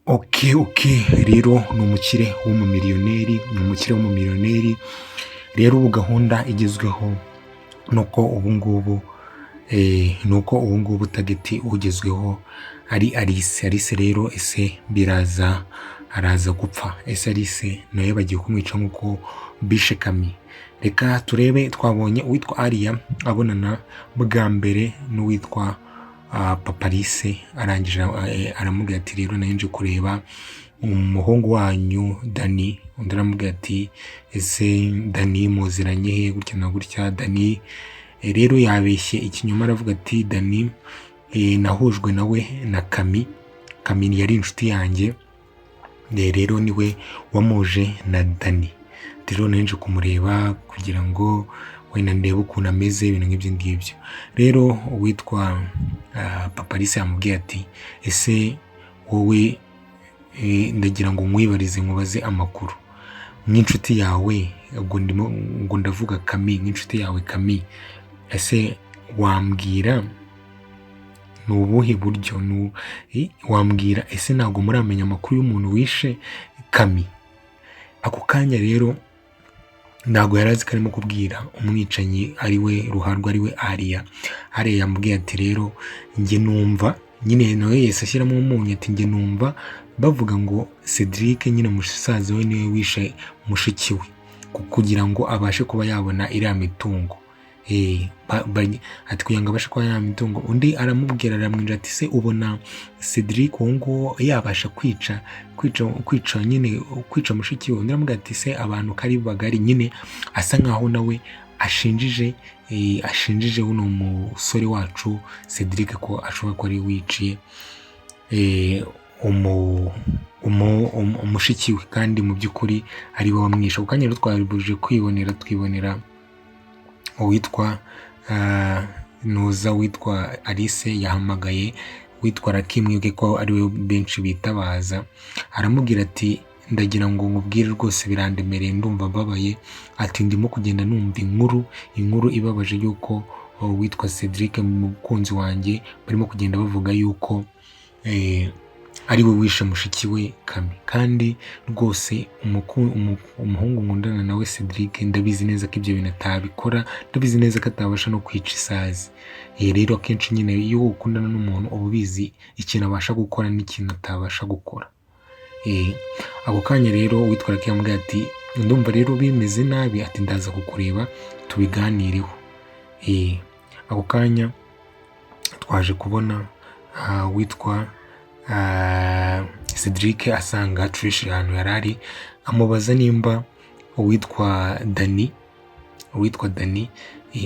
Okay, rero ni umukire w'umumiliyoneri, ni umukire w'umumiliyoneri. Rero ubu gahunda igezweho ni uko ubu ngubu target ugezweho ari Alice. Alice rero, ese biraza araza gupfa? Ese Alice nawe bagiye kumwica nk'uko bishe Kami? Reka turebe. Twabonye uwitwa Ariya abonana bwa mbere n'uwitwa Papa Alice, arangije aramubwira ati: "Rero nari nje kureba umuhungu wanyu Dani." Undi aramubwira ati: "Ese Dani muziranye he?" Gutya na gutya. Dani rero yabeshye ikinyoma, aravuga ati: "Dani nahujwe nawe na Kami. Kami yari inshuti yanjye, rero niwe wamuje na Dani. Rero nari nje kumureba kugira ngo wenda ndebe ukuntu ameze," ibintu nk'ibyo ngibyo. Rero uwitwa Papa Alice yamubwiye ati: "Ese wowe, ndagira ngo nkwibarize, nkubaze amakuru nk'inshuti yawe, ubwo ndimo ngo ndavuga Kami, nk'inshuti yawe Kami, ese wambwira ni ubuhe buryo wambwira, ese ntabwo muramenya amakuru y'umuntu wishe Kami?" Ako kanya rero ntabwo yari azi ko arimo kubwira umwicanyi ari we ruharwa, ari we Ariya. Ariya yamubwiye ati: "Rero njye numva nyine," nawe yahise ashyiramo umunyu, ati: "Njye numva bavuga ngo Cedric nyine musaza we niwe wishe mushiki we kugira ngo abashe kuba yabona iriya mitungo." Ati kugira ngo abashe kuba yabona imitungo. Undi aramubwira, aramwinjira ati: "Se ubona Cedric uwo nguwo yabasha kwica nyine, kwica mushiki we?" Undi aramubwira ati: "Se abantu ko ari bagari?" Nyine asa nkaho nawe ashinjije uno musore wacu Cedric ko ashobora kuba ari we wiciye umushiki we, kandi mu by'ukuri ari we wamwishe. Ako kanya rero twabujije kwibonera, twibonera uwitwa Nuza, witwa Alice yahamagaye witwa Lucky, mwibuke ko ari we benshi bitabaza. Aramubwira ati: "Ndagira ngo nkubwire rwose, birandemereye, ndumva mbabaye." Ati: "Ndimo kugenda numva inkuru ibabaje yuko witwa Cedric umukunzi wanjye barimo kugenda bavuga yuko ari we wishe mushiki we Kami. Kandi rwose umuhungu nkundana nawe Cedric, ndabizi neza ko ibyo bintu atabikora, ndabizi neza ko atabasha no kwica isazi." Rero akenshi nyine iyo ukundana n'umuntu uba ubizi ikintu abasha gukora n'ikintu atabasha gukora. Ako kanya rero uwitwa Lucky yamubwiye ati: "Ndumva rero bimeze nabi," ati: "Ndaza kukureba tubiganireho." Ako kanya twaje kubona witwa Cedric asanga Trish ahantu yari ari, amubaza nimba uwitwa Dani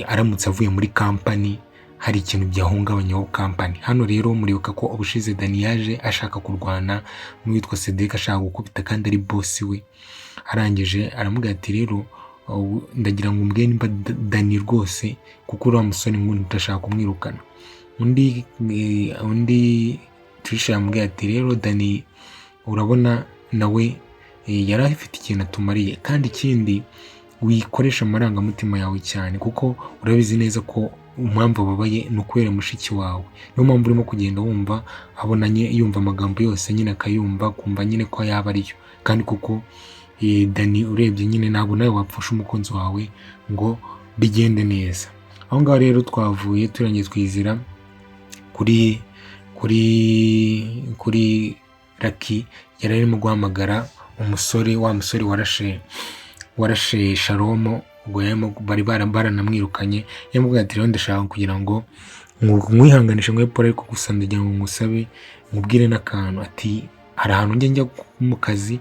aramutse avuye muri kampani hari ikintu byahungabanyaho kampani. Hano rero muribuka ko ubushize Dani yaje ashaka kurwana n'uwitwa Cedric, ashaka gukubita kandi ari boss we. Arangije aramubwira ati: "Rero ndagira ngo umbwire nimba Dani rwose, kuko uriya musore ngo ndashaka kumwirukana." Undi Trish yamubwiye ati: "Rero Dani urabona nawe yari afite ikintu atumariye, kandi ikindi wikoresha amarangamutima yawe cyane, kuko urabizi neza ko impamvu ababaye ni ukubera mushiki wawe. Niyo mpamvu urimo kugenda wumva abonanye, yumva amagambo yose nyine akayumva, kumva nyine ko yaba ariyo. Kandi kuko Dani urebye nyine ntabwo nawe wapfusha umukunzi wawe ngo bigende neza." Aho ngaho rero twavuye turangiye twizira kuri Lucky yari arimo guhamagara umusore, wa musore warashe Shalomo. Ubwo bari baranamwirukanye. Yamubwiye ati: "Rero ndashaka kugira ngo nkwihanganishe nkwe pole, ariko gusa ndagira ngo ngusabe nkubwire n'akantu." Ati: "Hari ahantu njya mu kazi,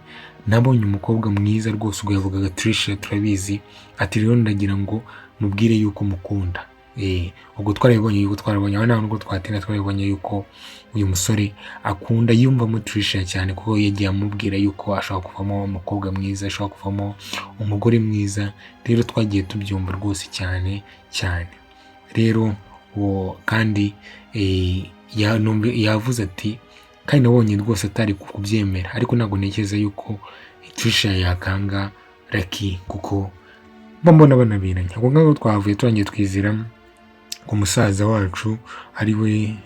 nabonye umukobwa mwiza rwose." Ubwo yavugaga Tricia, turabizi. Ati: "Rero ndagira ngo mubwire yuko mukunda." Ubwo twarabibonye yuko twarabonye aho, nta nubwo twatinda, twarabibonye yuko uyu musore akunda, yiyumvamo Tricia cyane, kuko yagiye amubwira yuko ashobora kuvamo umukobwa mwiza, ashobora kuvamo umugore mwiza. Rero twagiye tubyumva rwose cyane cyane. Rero uwo kandi yavuze ati: "Kandi nabonye rwose atari kubyemera, ariko ntabwo ntekereza yuko Tricia yakanga Lucky, kuko mba mbona banabiranye." Ubwo ngubwo twavuye turangiye twizira ku musaza wacu ari we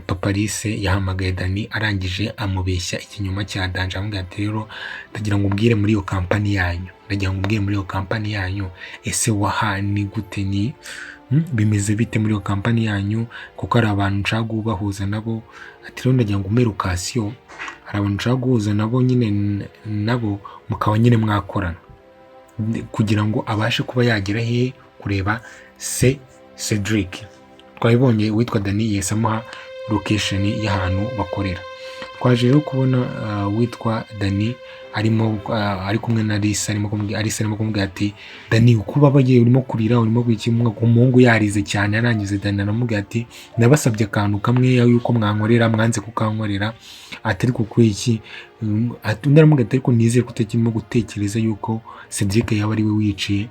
Papa Alice yahamagaye Dani, arangije amubeshya ikinyoma cya danger, aramubwira ati: "Rero ndagira ngo umbwire muri iyo kampani yanyu, ndagira ngo umbwire muri iyo kampani yanyu, ese waha ni gute, ni bimeze bite muri iyo kampani yanyu, kuko hari abantu nshaka kubahuza nabo." Ati: "Rero ndagira ngo umpe location, hari abantu nshaka guhuza nabo nyine, nabo mukaba nyine mwakorana," kugira ngo abashe kuba yagera hehe? Kureba se Cedric. Twabibonye, uwitwa Dani yahise amuha location y'ahantu bakorera. Twaje rero kubona uwitwa Dani arimo ari kumwe na Alice, arimo kumubwira, Alice arimo kumubwira ati: "Dani, uko ubabaye, urimo kurira, urimo kwiki?" Umuhungu yarize cyane. Arangiza Dani aramubwira ati: "Nabasabye akantu kamwe yuko mwankorera, mwanze kukankorera." Ati: "Ariko kuri iki?" Undi aramubwira ati: "Ariko nizere ko utakirimo gutekereza yuko Cedric yaba ari we wiciye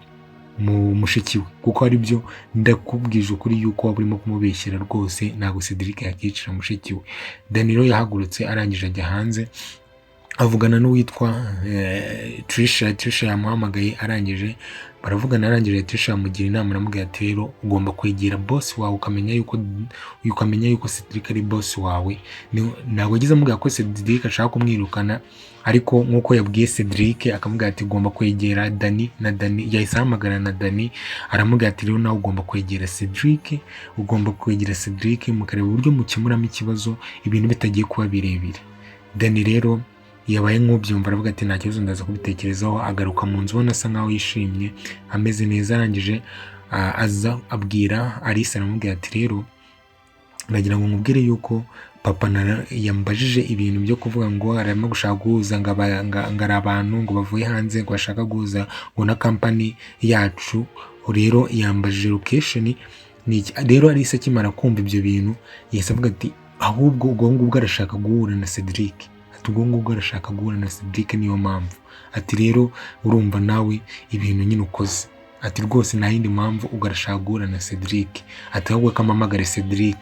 mu mushiki we, kuko ari byo ndakubwije ukuri yuko waba urimo kumubeshyera rwose, ntabwo Cedric yakicira mushiki we." Dani rero yahagurutse, arangije ajya hanze, avugana n'uwitwa Trisha. Trisha yamuhamagaye, arangije baravugana, arangije Trisha amugira inama, aramubwira ati: "Rero ugomba kwegera boss wawe, ukamenya yuko Cedric ari boss wawe." Ntabwo yagize amubwira ko Cedric ashaka kumwirukana, ariko nk'uko yabwiye Cedric akamubwira ati: "Ugomba kwegera Dani," na Dani yahise ahamagara na Dani, aramubwira ati: "Rero nawe ugomba kwegera Cedric, ugomba kwegera Cedric mukareba uburyo mukemuramo ikibazo, ibintu bitagiye kuba birebire." Dani rero yabaye nk'ubyumva, aravuga ati: "Nta kibazo, ndaza kubitekerezaho." Agaruka mu nzu ubona asa nkaho yishimye, ameze neza. Arangije aza abwira Alice, aramubwira ati: "Rero ndagira ngo nkubwire yuko papa yambajije ibintu byo kuvuga ngo arimo gushaka guhuza ngo ari abantu ngo bavuye hanze, ngo bashaka guhuza ngo na kampani yacu, rero yambajije location ni iki." Rero Alice akimara kumva ibyo bintu yahise avuga ati: "Ahubwo ubwo ngubwo arashaka guhura na Cedric." Ati: "Ubwo ngubwo arashaka guhura na Cedric, niyo mpamvu." Ati: "Rero urumva nawe ibintu nyine ukoze." Ati: "Rwose nta yindi mpamvu, ubwo arashaka guhura na Cedric." Ati: "Ahubwo kampamagare Cedric."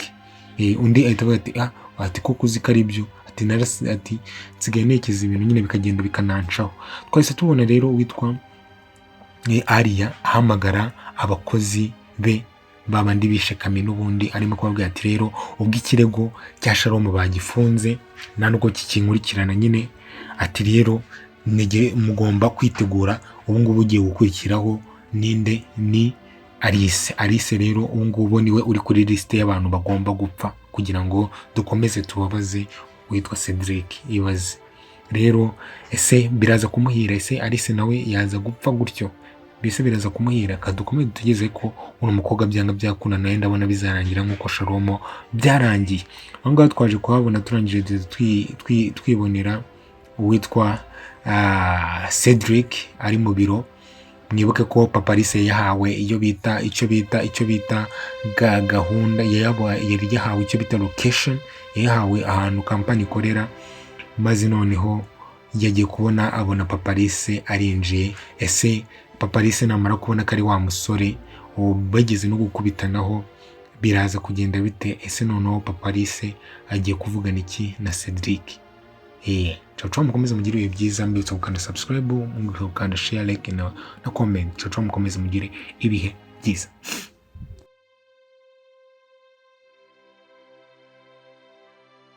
Undi ahita avuga ati: "Ah," ati: "Koko uzi ko ari byo?" Ati: "Narasi," ati: "Nsigaye ntekereza ibintu nyine bikagenda bikanancaho." Twahise tubona rero witwa Ariya ahamagara abakozi be babandi bishe Kami n'ubundi, arimo kubabwira ati: "Rero ubwo ikirego cya Shalom bagifunze, nta nubwo kikinkurikirana nyine," ati: "rero mugomba kwitegura, ubu ngubu ugiye gukurikiraho ninde? Ni Alice. Alice rero ubu ngubu niwe uri kuri lisite y'abantu bagomba gupfa kugira ngo dukomeze tubabaze witwa Cedric." Ibaze rero, ese biraza kumuhira? Ese Alice nawe yaza gupfa gutyo? Mbese biraza kumuhira? Kadukomeze dutegereze ko uno mukobwa byanga byakunda, nawe ndabona bizarangira nk'uko Shalomo byarangiye. Aho ngaho twaje kuhabona, turangije twibonera uwitwa Cedric ari mu biro. Mwibuke ko Papa Alice yahawe iyo bita icyo bita gahunda, yari yahawe icyo bita location, yahawe ahantu kampani ikorera, maze noneho yagiye kubona abona Papa Alice arinjiye. Ese Papa Alice namara kubona ko ari wa musore bageze no gukubitanaho, biraza kugenda bite? Ese noneho Papa Alice agiye kuvugana iki na Cedric? Ciao ciao, mukomeze mugire ibihe byiza. Mbibutsa gukanda subscribe, mbibutsa gukanda share, like na comment. Ciao ciao, mukomeze mugire ibihe byiza.